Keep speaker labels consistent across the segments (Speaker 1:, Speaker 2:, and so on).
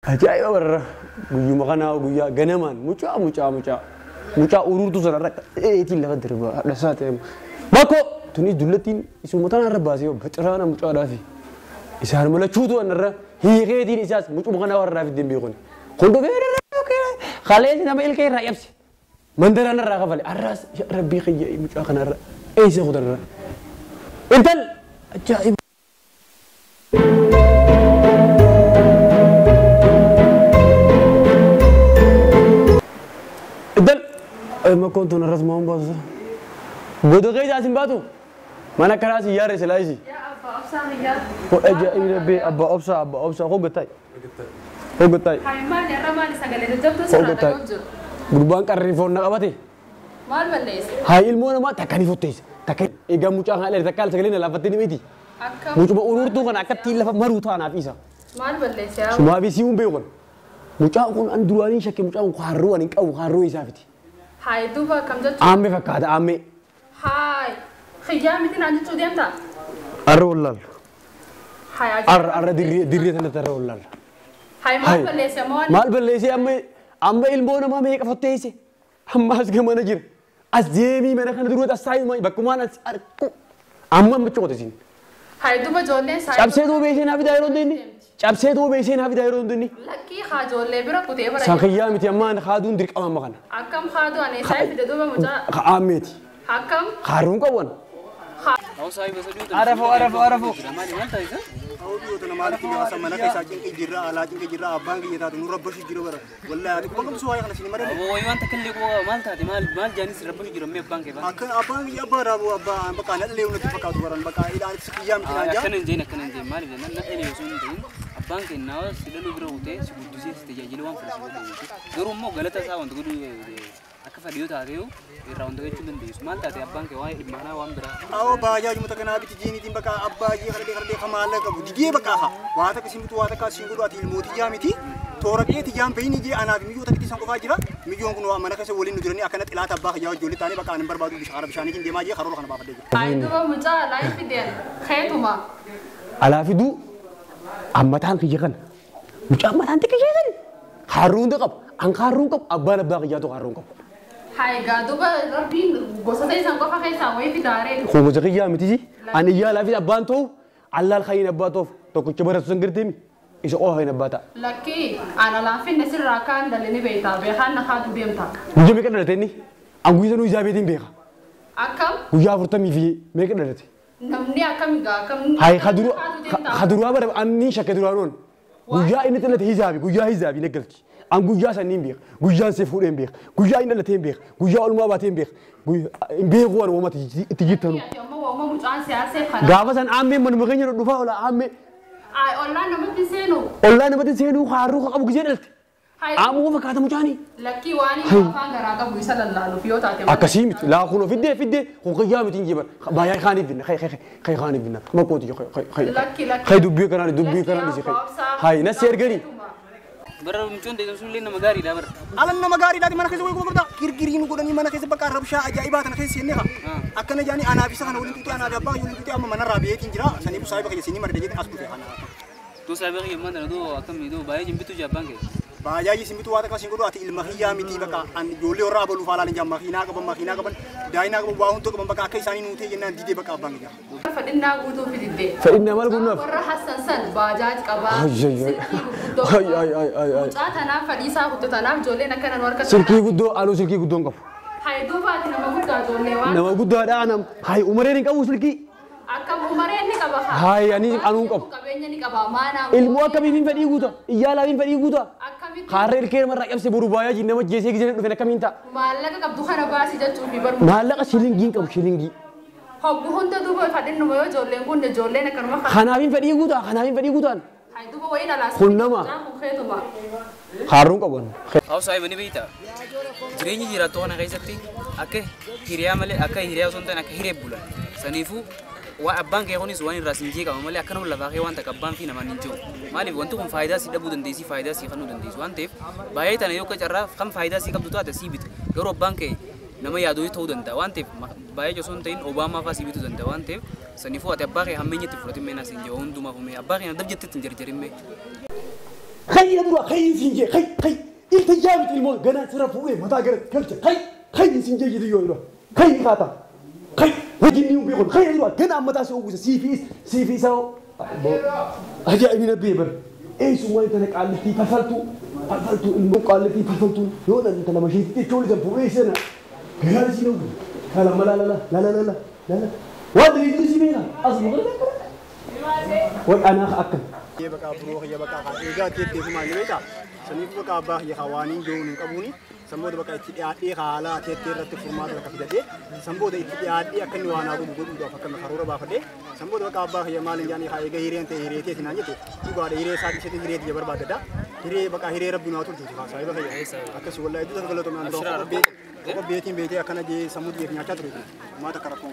Speaker 1: Ajaa'iba warra guyyuma kanaa guyyaa ganamaan mucaa mucaa mucaa mucaa uruurtuu sanarra eetiin lafa darbaa hadhasaa ta'e. Bakko tunis dullattiin isuma tanarra baasee baciraana mucaadhaafi. Isaan malachuutu anarra hiikeetiin isaas mucuma kanaa warraa fiddeen beekuni. Kun dhufee kaleessi nama ilkee irraa cabse. Mandaraan irraa kafale arraas rabbii kiyya mucaa kanarra eessa kutarra. Intal ajaa'iba. Intal makkoon tun arras maan baasu. Goda keessa asin baatu. Mana karaa si yaare silaayisi. Ko ajaa'iba rabbii abbaa obsaa abbaa obsaa koo gattaay. Koo gattaay.
Speaker 2: Maali irra maali sagalee jajjabduu sirraa dhaga'u jiru?
Speaker 1: Gurbaan qarreen foon na qabate.
Speaker 2: Maal balleesse?
Speaker 1: Haa ilmoo namaa takka ni fotteessa. Takka egaa mucaa kana dhalate takka sagalee na laafattee ni miti.
Speaker 2: Akkam?
Speaker 1: Mucuma uruurtuu kana akkatti lafa maruu taanaaf isa.
Speaker 2: Maal balleesse yaa?
Speaker 1: Sumaa fi si'uun beeku kana. Mucaan kun an duraanii shakke mucaan kun harruu ani hin qabu harruu isaa fiti.
Speaker 2: Haay duuba akkam jechuudha?
Speaker 1: Aammee fakkaata aammee.
Speaker 2: Haay xiyyaa miti naan jechuu deemtaa?
Speaker 1: Arra wallaal.
Speaker 2: Haay
Speaker 1: Arra arra dirree dirree sanatti arra wallaal.
Speaker 2: Haay maal balleesse amma waan?
Speaker 1: Maal balleessee amma amma ilmoo namaa meeqa fotteesse? Amma as gamana jira. As deemii mana kana duratti as taa'ii bakkumaan as argu. Amma amma coota isin.
Speaker 2: Haay duuba ijoolleen saa.
Speaker 1: Cabsee too beesee naa fidaa yeroo hundinni. Cabsee too beesee naa fidaa yeroo hundinni.
Speaker 2: Lakkii haa ijoollee bira kutee bara.
Speaker 1: San kiyyaa miti ammaan haaduun dirqama amma kana.
Speaker 2: Akkam haaduu ani isaa fide duuba mucaa.
Speaker 1: Aammeeti.
Speaker 2: Akkam?
Speaker 1: Haaruun qaban.
Speaker 3: Arafo arafo arafo.
Speaker 4: Mana keessaa cinqii jirra alaa cinqii jirra abbaan kiyya taate nu rabbashu jira bara wallahi ati kuma qabsu waa'ee kana isin malee.
Speaker 3: Wayii waan takka illee quba maal taate maal maal jaanis rabbashu jira mee abbaan kee faa.
Speaker 4: Akka abbaan kiyya abbaa raabuu abbaa bakka na dhalee natti fakkaatu baran bakka ilaan itti kiyyaa miti naan jaa.
Speaker 3: Akkana hin jeen akkana hin jeen maaliif jennaan na dhalee osoo hin ta'in abbaan kee naa si dhaluu bira kutee si guddisee si tajaajila waan fedhe si godhu. Garuu immoo galata isaa wanta godhu akka fedhe yoo taate irraa wanta gochuu dandeessu. Maal taate abbaan kee waa'ee dhimma kanaa waan biraa.
Speaker 4: Awwa baajaa jumuta kanaa biti jiinitiin bakka abbaa jee kadhadhee kadhadhee ka maallaqa qabu didee bakka haa waa takka isin bitu waa takka isin godhu ati ilmootii yaa miti toora qeeti jaan bahini jee anaaf miyyoo takka isan qofaa jira miyyoon kun waa mana keessa waliin nu jiranii akkana xilaata abbaa kiyyaa ijoollee taanii bakka ani hin barbaadu bishaan bishaaniitiin deemaa jee karoora kana baafadhee jira.
Speaker 2: Haay duuba mucaa alaa fideen keetuma.
Speaker 1: Alaa fiduu ammataan kiyya kana. Mucaa ammataan xiqqishee sani. Harruu hunda qabu. An harruu qabu abbaan abbaa kiyyaatu harruu qabu.
Speaker 2: Haay gaa duuba rabbiin gosa isaan qofa keessaa wayii fidaaree.
Speaker 1: Kun gosa kiyyaa miti. Ani iyyaa alaa fi abbaan ta'u allaal khayyin abbaa ta'uuf tokkicha baratu san garteemi isa qofa hin abbaa ta'a.
Speaker 2: Lakkii ana alaan finne sirraa kaan dhalee ni beektaa beekaan na haaduu deemtaa.
Speaker 1: Guyyaa meeqa dhalate inni? An guyyaa sanuu ijaa beetiin beeka.
Speaker 2: Akkam?
Speaker 1: Guyyaa 40 fi meeqa dhalate?
Speaker 2: Namni akkam gaa akkam.
Speaker 1: Haay haduraa bara anni shakke duraan guyyaa inni dhalate hijaabi guyyaa hijaabi naggalchi. An guyyaa san hin beeka guyyaan see fuudhee hin beeka guyyaa inni dhalate hin beeka guyyaa olmaa baatee hin beeka hin beeku waan uumamatti itti jirtanu. Gaafa san aammeen manuma keenya dhufaa oola aammee.
Speaker 2: Ollaan namatti seenu.
Speaker 1: Ollaan namatti seenu harruu qabu gisee dhalte. Aammuu fakkaata mucaanii.
Speaker 2: Lakkii waan afaan garaa qabu isa lallaaluuf yoo taate.
Speaker 1: Akkasii miti laa kun fiddee fiddee kun kiyyaa miti hin jiban baay'ee kaaniif binna kay kay kay kaaniif binna makkooti kay kay kay dubbii kanaan dubbii kanaan dhisi kay hay nasi erganii.
Speaker 3: Bara mucoon deemsu sun illee nama gaariidha bara.
Speaker 4: Alan nama gaariidhaati mana keessa wayii gurgurtaa girgirii nu godhanii mana keessa bakka rabshaa ajaa'ibaa tana keessa seennee haa akkana jaanii anaaf isa kana waliin tuutee anaaf abbaa waliin tuutee amma manarraa baheetiin jira saniif saayiba kiyya sinii marda jeetiin as dhufe kana.
Speaker 3: Doo saayiba kiyya ammaan tana doo akkamii doo baay'ee jimbitu jaa abbaan kee.
Speaker 4: Baajaaji isin bitu waa takka isin godhu ati ilma kiyyaa miti bakka an ijoollee warra abaluuf haalaan jaa makiinaa qaban makiinaa qaban daayinaa qaban waa hunda qaban bakka akka isaanii nuutee jennaan didee bakka abbaan kiyya.
Speaker 2: Fadhinnaa guutuu fididde.
Speaker 1: Fadhinnaa maal guutuuf?
Speaker 2: Warra Hassan san baajaaj qabaa. Silkii guddoo.
Speaker 1: Ay ay ay ay ay.
Speaker 2: Mucaa tanaaf fadhiisaa kutte tanaaf ijoolleen akkana nu harka.
Speaker 1: Silkii guddoo anuu silkii guddoon qabu.
Speaker 2: Hayi duuba ati nama guddaa ijoollee waan.
Speaker 1: Nama guddaadha anam. Hayi umareen hin qabu silkii.
Speaker 2: Akkam umareen ni qaba haa.
Speaker 1: Hayi ani anuun qabu.
Speaker 2: Qabeenya ni qaba maanaa.
Speaker 1: Ilmoo akkamiif hin fedhii guuta? Iyyaa hin fedhii guuta?
Speaker 2: Akkamitti?
Speaker 1: Harree ilkee namarraa cabse boru baay'ee nama jeesee gisee dhufe akkamiin ta'a?
Speaker 2: Maallaqa qabdu kana baasi jechuuf barbaadu.
Speaker 1: Maallaqa shilingii hin qabu shilingii.
Speaker 2: Hoggu hunda duuba fadhinnuma yoo ijoolleen kun ijoolleen akkanuma.
Speaker 1: Kanaaf hin fedhii guuta kanaaf hin fedhii guutaan.
Speaker 2: Hayi duuba wayiin alaas.
Speaker 1: Kun nama.
Speaker 2: Kun keetuma.
Speaker 1: Harruun qaban.
Speaker 3: Haa saayiba ni beektaa. Jireenyi jiraattu kana keessatti akka hiriyaa malee akka hiriyaa osoo hin taane akka hiree bulan. Saniifuu waan abbaan kee kunis waan irraa siin jeeqama malee akka nama lafaa kee waan takka abbaan fi namaan hin jiru. Maaliif wanti kun faayidaa si dhabuu dandeessi faayidaa si kennuu dandeessi waan ta'eef baay'ee tana yoo akka carraa kan faayidaa si qabdu taate si bita. Garuu abbaan kee nama yaaduu ta'uu danda'a waan ta'eef baay'ee osoo hin ta'in Obaamaa fa'aa si bituu danda'a waan ta'eef saniifuu ati abbaa kee hammeenya itti fudhatin mee naas hin jiru hundumaaf mee abbaa kee dab jettee hin jarjarin mee.
Speaker 1: خي ادرا خي سينجي خي خي التجابت الموت غنا سرفو ايه متا غير كلت خي خي سينجي يديو يدو خي خاطا خي وجني بيقول خي ادرا غنا متا سو سي في سي في سو اجا ابي نبي بر اي سو ما تنك قالتي فلفلتو فلفلتو المو قالتي فلفلتو يونا انت لما شيتي تقول جنبو ايه سنه غير سينو لا لا لا لا لا لا لا لا وادري يجي بينا اصبر وانا اكل
Speaker 4: يبقى بروح يبقى ايغا تيتي ما نيتا سنيف بقى با يا خوانين جون قبوني سمود بقى تي حالا تي رت فرمات لك فدتي سمود تي اكن وانا غو غو فكن خروره با فدي سمود بقى با يا مال جاني خا ايغا هيرين تي هيريتي تنانيتي تو غا هيري ساتي سيتي هيريتي برباددا هيري بقى هيري ربنا تولتي صاحب اكس والله دي غلطو من دو بيتي بيتي اكن جي سمود يفنياتا تري ما تكركم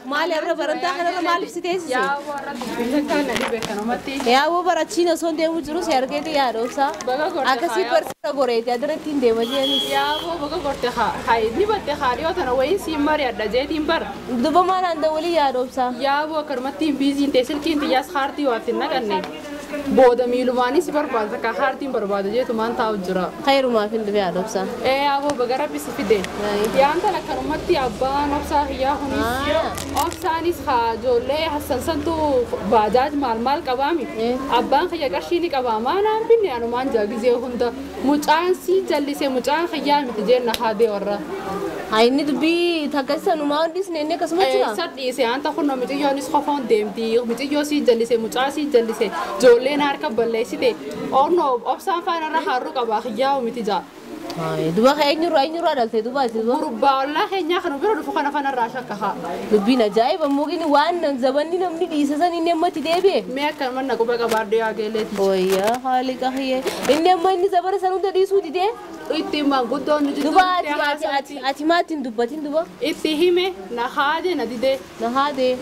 Speaker 5: مالي أبرا برنتا خنا مالي بسيتيس يا يا أبو براتشينا سون ديمو جروس يرجع يا روسا أكسي برسا غوريتي أدرتين ديمو جيني
Speaker 2: يا أبو بقى غورتي خا هاي نبتة خاريو تنا وين سيمار يا دجاجين بر
Speaker 5: دبا ما ناندا ولي يا روسا
Speaker 2: يا أبو كرمتين بيزين تسل كين تياس خارتي واتنا كني بودا ميلواني سبر بعد كهارتين برباد جي تمان تاوجرا
Speaker 5: خير ما في الدنيا روسا
Speaker 2: إيه أبو بقى ربي سفيدة يا أنت لكرمتي أبا نفسها هي هوني أفسانيس خا جولة حسن سنتو باجاج مال مال قبامي أبان خيا قرشيني قباما أنا بني أنا مان جاكزي هوندا مجان سي جلسة مجان خيا متجر نهادي ورا
Speaker 5: هاي ندبي تكسر نمان ديس نيني كسمة جرا
Speaker 2: سر إيسه أنت خو نمتي يونس خفون ديمتي متي يوسي جلسة مجان سي جلسة جولة نار كبلة سيده أو نو أفسان فانا رهارو قبا خيا ومتي جا
Speaker 5: دبا خير نور أي نور عدالته دبا دبا
Speaker 2: ربا الله خير نيا خنو بيرو فخنا فانا راشا كها
Speaker 5: دبي نجاي بموجين وان زبني نمني ديسة إني ما تدبي
Speaker 2: ما كان من نقوم بقى بعد يا جلتي
Speaker 5: ويا حالك هي إني ما إني زبر سنو تدي سودي ده
Speaker 2: إتي ما قدون نجد
Speaker 5: دبا أتي أتي أتي ما تين دبا تين دبا
Speaker 2: إتي همه نهادي نديده
Speaker 5: نهادي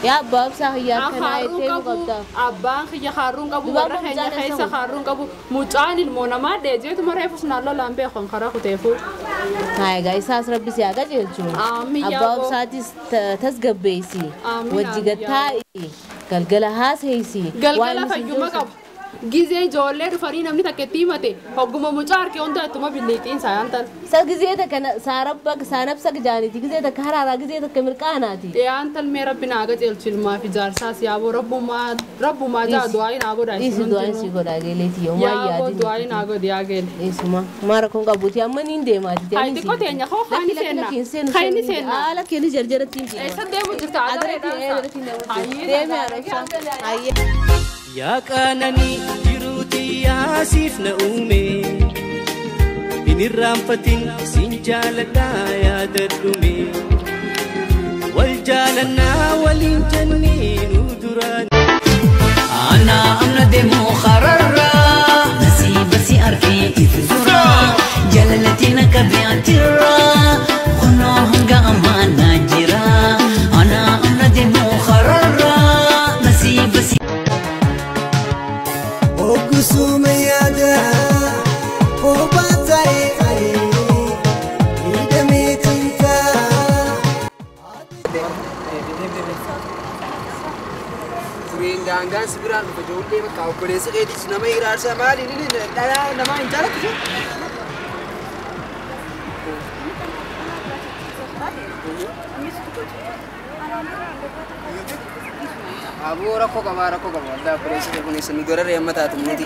Speaker 5: يا باب صحيح كنا إتي مقطع
Speaker 2: أبان خيا خارون كابو ورا خيا خيسا خارون كابو مجان المونما دجيت مرة فسنا الله لامبي خن خرا خطيفو
Speaker 5: هاي جاي ساس ربي سياقة جلجو أباب ساتي تسقبيسي وجيغتاي قلقلة هاس هيسي
Speaker 2: قلقلة فيوما قب جيزي جولة رفرين أمني تكتيمته هجوم مجار كيوندا تما بالليتين سايانتل
Speaker 5: سجزي تكنا ساربك سانبسك جاني تجزي تكهرا رجزي تكمل كاناتي
Speaker 2: يا أنتل ميرا بناغة جلجل ما في جار ساس يا أبو رب ما جا دعاء ناغو رايس
Speaker 5: إيش دعاء سيقول أجلتي يوم ما
Speaker 2: يا أبو دعاء ناغو ديا جل
Speaker 5: إيش ما ركون كابوتي أما نين ما تيجي
Speaker 2: هاي تكو تيجي خو خاني سينا خاني سينا
Speaker 5: آه لكن جرجرة تيجي
Speaker 2: إيش ده مجرد
Speaker 5: هاي
Speaker 6: يا كانني جروتي يا سيف نؤمي إن الرامفتين سنجالتا يا درمي والجالنا والجنين ودران
Speaker 7: أنا أمنا دمو خررا بسي بسي أركي إفزرا جلالتنا كبيعترا خنو هنگا أمانا جرا أنا أمنا دمو خررا بسي بسي
Speaker 3: Daangaan sibiraan dhufa ijoollee bakka obboleessa keetiis nama hiraarsa maali inni dhalaa namaa hin jaalatu. Aboo rakkoo qabaa waldaa obboleessa kee kunis nu gararee amma taatu nuti.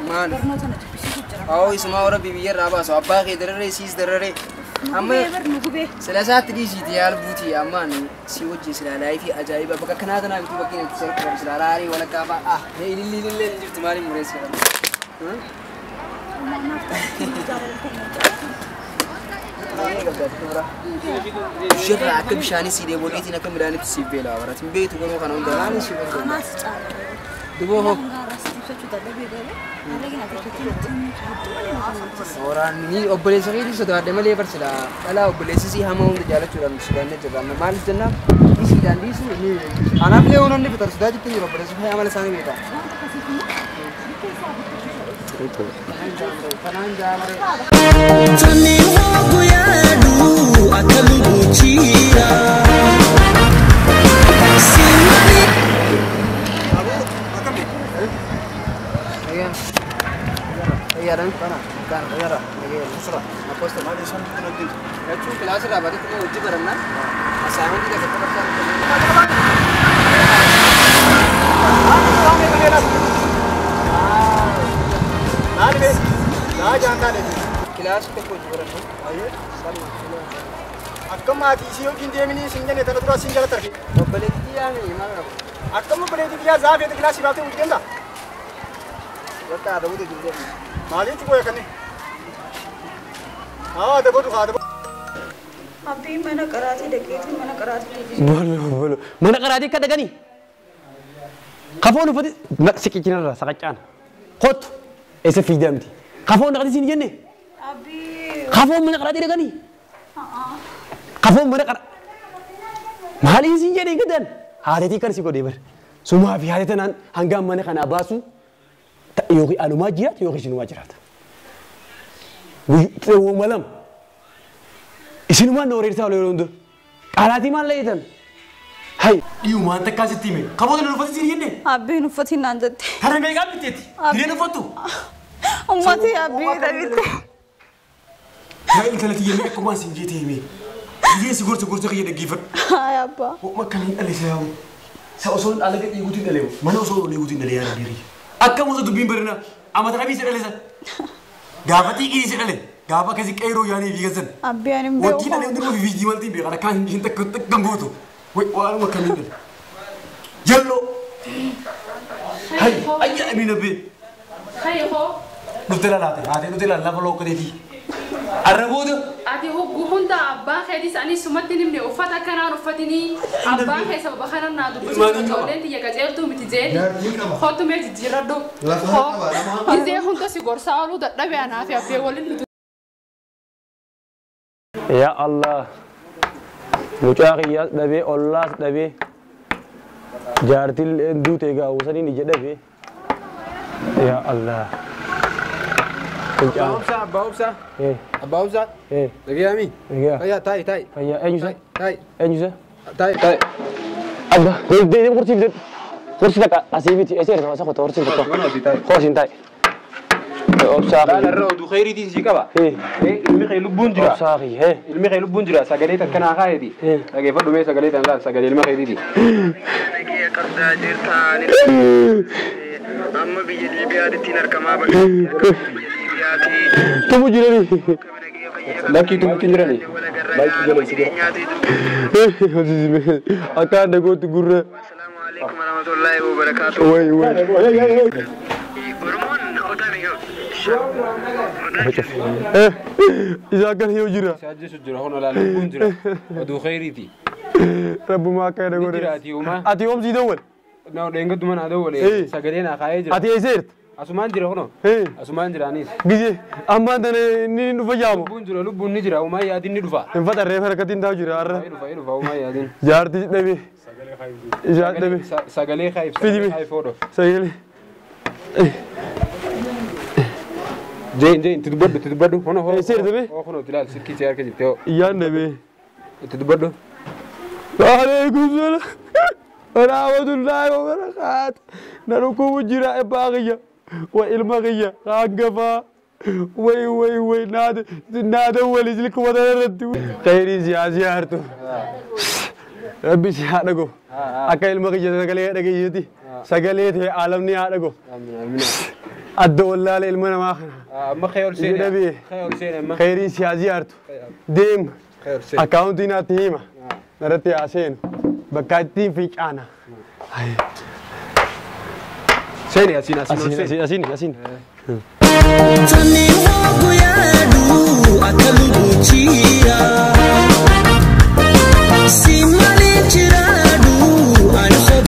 Speaker 3: Maal? Awoo isuma warra biyya irraa baasu abbaa kee dararee siis dararee. Amma sila isaatti dhiisiiti yaal buutii ammaan si wajjin silaa laayifii ajaa'iba bakka kanaa tanaa bituu bakkeen itti sarara silaa raarii walakkaa fa'aa ah ililli ilillee ni jirti maaliin mureessa jedhama. Ishirraa akka bishaanii si deeboleetiin akka midhaanitti siif beelaa baratin beektu garuu kana hunda maaliin si barbaada? Duboo hoo.
Speaker 8: ibsachuu dadhabee galee haala kana keessatti
Speaker 9: Waraanni obboleessa keetii sodaadhe malee barsila dhalaa obboleessi sii hamaa hunda jaalachuudhaan sodaannee jirra. Amma maaliif jennaan isiidhaan dhiisu anaaf illee waan inni fitan sodaachitti jiru obboleessi kee amala isaanii beeka. Kanaan jaalare.
Speaker 6: Tani wogu yaadu akka lubuchiira. Simani.
Speaker 9: Fayyaadhaan kana kan fayyaadha nagaya nasra aposta maal isaan kun jechuun kilaasii irraa baatee kuma hojii barannaa asaayimentii keessatti barsiisan. Kilaasii tokko hojii barannu.
Speaker 4: Akka maatii isii yookiin deeminii isin jenne tana dura isin jala targe.
Speaker 9: Obboleettii yaame maal qabu?
Speaker 4: Akkam obboleettii yaa zaafeeta kilaasii baaftee hojii deemta?
Speaker 9: Bakka adabuutu jiru deemna.
Speaker 4: Maaliif qoya kanne? Haa adabatu haa adabatu.
Speaker 8: Abbii mana qaraatii dhaqeetii mana qaraatii.
Speaker 1: Bolo bolo mana qaraatii akka dhaqanii. Kafoon uffati siqichinarra saqaccaan kottu eessa fiidaa miti. Kafoon dhaqanii siin jenne.
Speaker 8: Abbii.
Speaker 1: Kafoon mana qaraatii dhaqanii. Kafoon mana qara. Maaliin siin jedhee gadan haateetii kan si godhee bar. Sumaa fi haatee tanaan hangaan mana kanaa baasu yookiin anumaa jiraata yookiin isinumaa jiraata. Uuma lama. Isinumaan na wareersaa yeroo hunda. Qaraatii maal layeetan? Hai. Dhiyumaan takkaa sitti hime. Kafoon hin uffatin siin jenne.
Speaker 8: Abbiin uffatin naan jette.
Speaker 1: Kana meeqaan bitteetti? Hireen uffattu?
Speaker 8: Ummati abbii dhabitte.
Speaker 1: Yaa intala tiyya mee akkumaan siin jeete hime. Biyyeen si gorsa gorsa kiyya dhaggeeffadhu.
Speaker 8: Hayi abbaa.
Speaker 1: Ho'uma akkamiin dhale sa yaa'u. Sa osoo alaga dhiiguutiin dhale mana osoo ol eeguutiin dhale yaa rabbii. Akkam osoo dubbiin barina amata qabii si dhale sa. Gaafa xiiqii si dhale gaafa akkasii qeeroo yaanii fi gasan.
Speaker 8: Abbii ani hin beeku.
Speaker 1: Wajjin dhale hundi fi fiigii maltiin beekan akkaan hin takka takka gootu. Wai waanuma akkamiin dhale. Jalloo. Hayi ayya amiin abbee.
Speaker 2: Hayi hoo.
Speaker 1: Dhuftee lalaate haatee dhuftee lafa lookkateetii. Arra booda.
Speaker 2: Ati hogguu hunda abbaa keetis ani sumatti himne uffata akkanaan uffatinii abbaan kee sababa kanaan naa dubbisiisu ijoolleen tiyya qajeeltuu miti jeeti. Kottu mee jijjiirradhu. Gizee hunda si gorsaa ooluu dadhabe anaa fi abbee waliin nuti.
Speaker 1: Yaa Allah. Mucaa kiyyaas dhabee ollaas dhabee jaartiin duute gaawwasaniin ija dhabee. Yaa Allah.
Speaker 9: Abbaa Obsaa, Abbaa Obsaa. Abbaa Obsaa. Nagayaami. Fayyaa taa'i taa'i.
Speaker 1: Fayyaa eenyu isa?
Speaker 9: Taa'i.
Speaker 1: Eenyu isa?
Speaker 9: Taa'i taa'i.
Speaker 1: Abbaa deemee qorsii fidadhu. Qorsii takka asii miti eessa jirta masa qotta qorsii tokko. Qorsiin taa'i. Obsaa
Speaker 9: Laala irra oduu khayriitiin sii qaba. Ilmi kee lubbuun jira.
Speaker 1: Obsaa kiyya.
Speaker 9: Ilmi kee lubbuun jira sagalee takkanaa kaayeeti. Dhageeffadhu mee sagalee tana laal sagalee ilma keetiiti.
Speaker 10: Amma biyya Liibiyaattiin argamaa bakka
Speaker 1: Tumu jirani.
Speaker 9: Lakkii tumutti jirani. Lakkii jala si jira.
Speaker 1: Akka adda gootu gurra. Wai wai. Isa akkan yoo jira.
Speaker 9: Isa ajjeesu jira hono laal lubbuun jira. Oduu khayriiti.
Speaker 1: Rabbumaa akka adda godhe.
Speaker 9: Jira ati uumaa.
Speaker 1: Ati oomsii dawwal.
Speaker 9: Na dheengadduma naa dawwale sagalee naa kaayee jira.
Speaker 1: Ati eessa jirta?
Speaker 9: Asumaan jira hono. Asumaan jira anis.
Speaker 1: Gizee ammaan tana inni dhufa jaamu.
Speaker 9: Lubbuun jira lubbuun ni jira uumaa yaadin ni dhufa.
Speaker 1: Hin faxarree harkatiin taa'u jira har'a.
Speaker 9: Ni dhufa ni dhufa uumaa yaadin.
Speaker 1: Jaartii dhabee. Isaa dhabee.
Speaker 9: Sagalee kaayif sagalee kaayif hodho.
Speaker 1: Sagalee.
Speaker 9: Jeen jeen itti dubbadhu itti dubbadhu hono hoo.
Speaker 1: Eessa jirta bee?
Speaker 9: Hoo hono ilaal silkii si harka jirti hoo.
Speaker 1: Iyyaan dhabee.
Speaker 9: Itti dubbadhu.
Speaker 1: Waalaikum salaam. Warahmatullahi wabarakatuh. Na dhukkubu jira abbaa kiyya. Wa ilma kiyya hangafaa. Way way way naada naada wali silka wadana irratti. Khayriin si haa ziyaartu. Rabbi si haa dhago. Akka ilma kiyya sagalee dhageessiti. Sagalee ta'e alamni haa dhago. Adda wallaala ilma namaa kana.
Speaker 9: Amma khayr ol seene. Khayr ol seene amma.
Speaker 1: Khayriin si haa ziyaartu. Deem. Akkaawuntii naatti hima. Narratti haa seenu. Bakka ittiin fincaana.
Speaker 9: Seeni asiin asiin ol seeni.
Speaker 1: Asiin asiin.
Speaker 6: Tani wogu yaadu akka lubuchiira. Si malee.